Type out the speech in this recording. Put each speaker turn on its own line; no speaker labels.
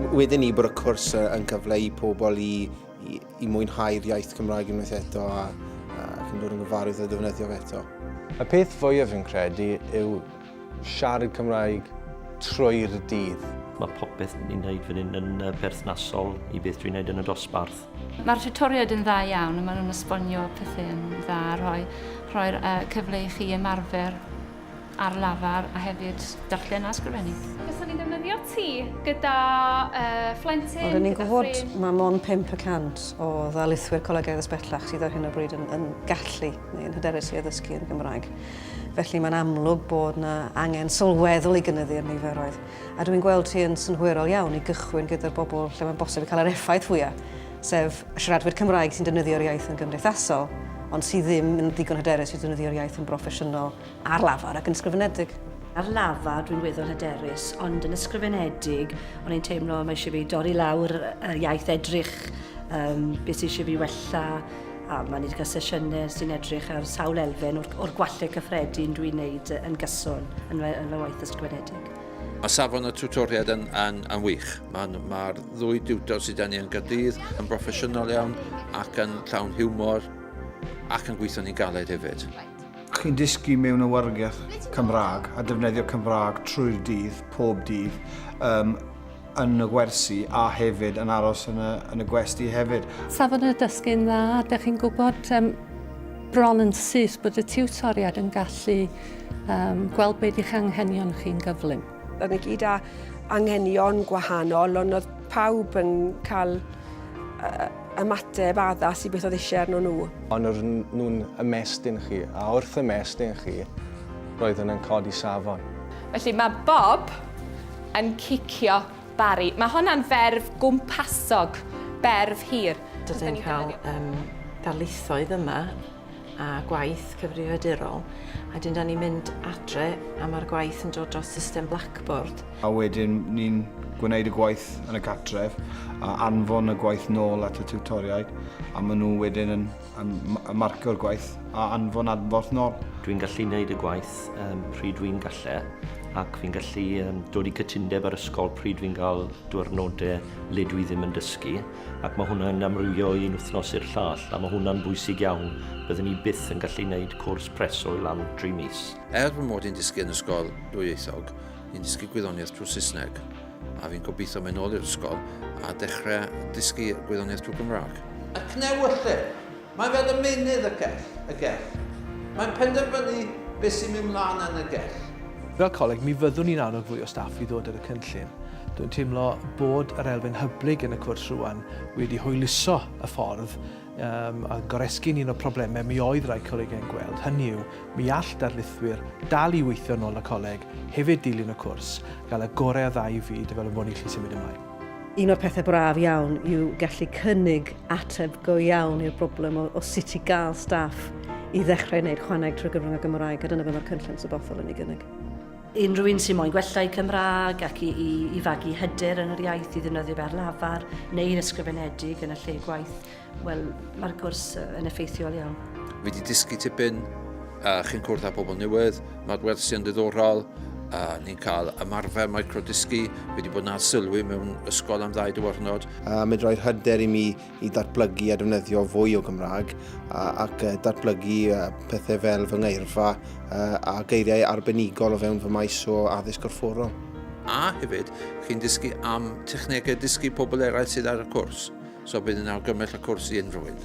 Wedyn ni bod y cwrs yn cyfle i pobl i, i, i mwynhau'r iaith Cymraeg unwaith eto a, ac yn dod yn gyfarwydd â defnyddio fe eto.
Y peth fwyaf fi'n credu yw siarad Cymraeg trwy'r dydd.
Mae popeth ni'n neud fan hyn yn perthnasol i beth dwi'n neud yn y dosbarth.
Mae'r tiwtoriaid yn dda iawn a maen nhw'n esbonio pethau yn dda, rhoi, rhoi'r uh, cyfle i chi ymarfer ar lafar a hefyd darllen a ysgrifennu.
Gallwn ni ddefnyddio ti gyda uh, phlentyn,
Wel, ni'n
gyda
gwybod
ffrind.
mae mond 5% o ddarlithwyr colegau addysg bellach sydd ar hyn o bryd yn, yn gallu neu yn hyderus i addysgu yn Gymraeg. Felly mae'n amlwg bod yna angen sylweddol i gynyddu'r niferoedd. A dwi'n gweld hi yn synhwyrol iawn i gychwyn gyda'r bobl lle mae'n bosib i cael yr effaith fwyaf, sef siaradwyr Cymraeg sy'n defnyddio'r iaith yn gymdeithasol, ond sydd ddim yn ddigon hyderus i defnyddio'r iaith yn broffesiynol ar lafar ac yn ysgrifenedig.
Ar lafar dwi'n weddol hyderus, ond yn ysgrifenedig o'n i'n teimlo mae eisiau fi dorri lawr yr iaith edrych um, beth sydd eisiau fi wella, a mae ni wedi cael sesiynau sy'n edrych ar sawl elfen o'r, or gwallau cyffredin dwi'n neud yn gyson yn fy, yn fy waith ysgrifenedig.
Mae safon y tiwtoriaid yn, yn, yn wych. Mae'r ma ddwy diwtor sydd ni yn Gaerdydd yn broffesiynol iawn ac yn llawn hiwmor ac yn gweithio ni'n galed hefyd.
Chi'n dysgu mewn awyrgylch Cymraeg a defnyddio Cymraeg trwy'r dydd, pob dydd, um, yn y gwersi a hefyd yn aros yn y, yn y gwesty hefyd.
Safon y dysgu'n dda, dych chi'n gwybod um, bron yn syth bod y tiwtoriad yn gallu um, gweld beth ydych anghenion chi'n gyflym.
Oedden ni gyd â anghenion gwahanol, ond oedd pawb yn cael uh, ymateb addas i beth oedd eisiau arno nhw.
Ond oedd nhw'n ymestyn chi, a wrth ymestyn chi, roedden yn codi safon.
Felly mae Bob yn cicio Barry. Mae honna'n ferf gwmpasog, berf hir.
Dydyn ni'n cael um, darlithoedd yma a gwaith cyfrifiadurol, a dyn da ni'n mynd adre a mae'r gwaith yn dod dros system Blackboard.
A wedyn ni'n gwneud y gwaith yn y cartref a anfon y gwaith nôl at y tiwtoriaid a maen nhw wedyn yn, yn, yn marcio'r gwaith a anfon adborth nôl.
Dwi'n gallu gwneud y gwaith um, pryd dwi'n gallu ac fi'n gallu um, dod i cytundeb ar ysgol pryd fi'n cael diwrnodau le dwi ddim yn dysgu ac mae hwnna'n amrywio o un wythnos i'r llall a mae hwnna'n bwysig iawn. Byddwn ni byth yn gallu gwneud cwrs preswyl am 3 mis.
Er fy mod i'n dysgu yn ysgol dwyieithog, ni'n dysgu gwyddoniaeth trwy Saesneg a fi'n gobeithio mynd nôl i'r ysgol a dechrau dysgu gwyddoniaeth trwy Gymraeg.
Y cnewyllyn. Mae fel ymennydd y gell, y gell. Mae'n penderfynu beth sy'n mynd mlaen yn y gell.
Fel coleg, mi fyddwn ni'n annog fwy o staff i ddod ar y cynllun. Dwi'n teimlo bod yr elfen hyblyg yn y cwrs rwan wedi hwyluso y ffordd um, a goresgyn un o'r problemau mi oedd rai colegau'n gweld, hynny yw, mi all darlithwyr dal i weithio nôl y coleg, hefyd dilyn y cwrs, gael y gorau o ddau fyd fel y bod ni'n gallu symud ymlaen.
Un o'r pethau braf iawn yw gallu cynnig ateb go iawn i'r broblem o, o sut i gael staff i ddechrau wneud chwaneg trwy gyfrwng y Gymraeg, a dyna be mae'r cynllun sabothol yn ei gynnig.
Unrhyw un sy'n moyn gwella eu Cymraeg ac i, i, i fagu hyder yn yr iaith, i ddefnyddio fe ar lafar neu'n ysgrifenedig yn y lle gwaith, wel, mae'r cwrs yn effeithiol iawn.
Fi wedi dysgu tipyn, uh, chi'n cwrdd â pobl newydd, mae'r wersi yn ddiddorol, uh, ni'n cael ymarfer microdysgu, fi wedi bod yn arsylwi mewn ysgol am ddau diwrnod.
A mae'n rhoi'r hyder i mi i datblygu a defnyddio fwy o Gymraeg a, ac uh, datblygu uh, pethau fel fy ngeirfa uh, a geiriau arbenigol o fewn fy maes o addysg gorfforol.
A hefyd, chi'n dysgu am technegau dysgu pobl eraill sydd ar y cwrs. So bydd yn argymell y cwrs i unrhyw un.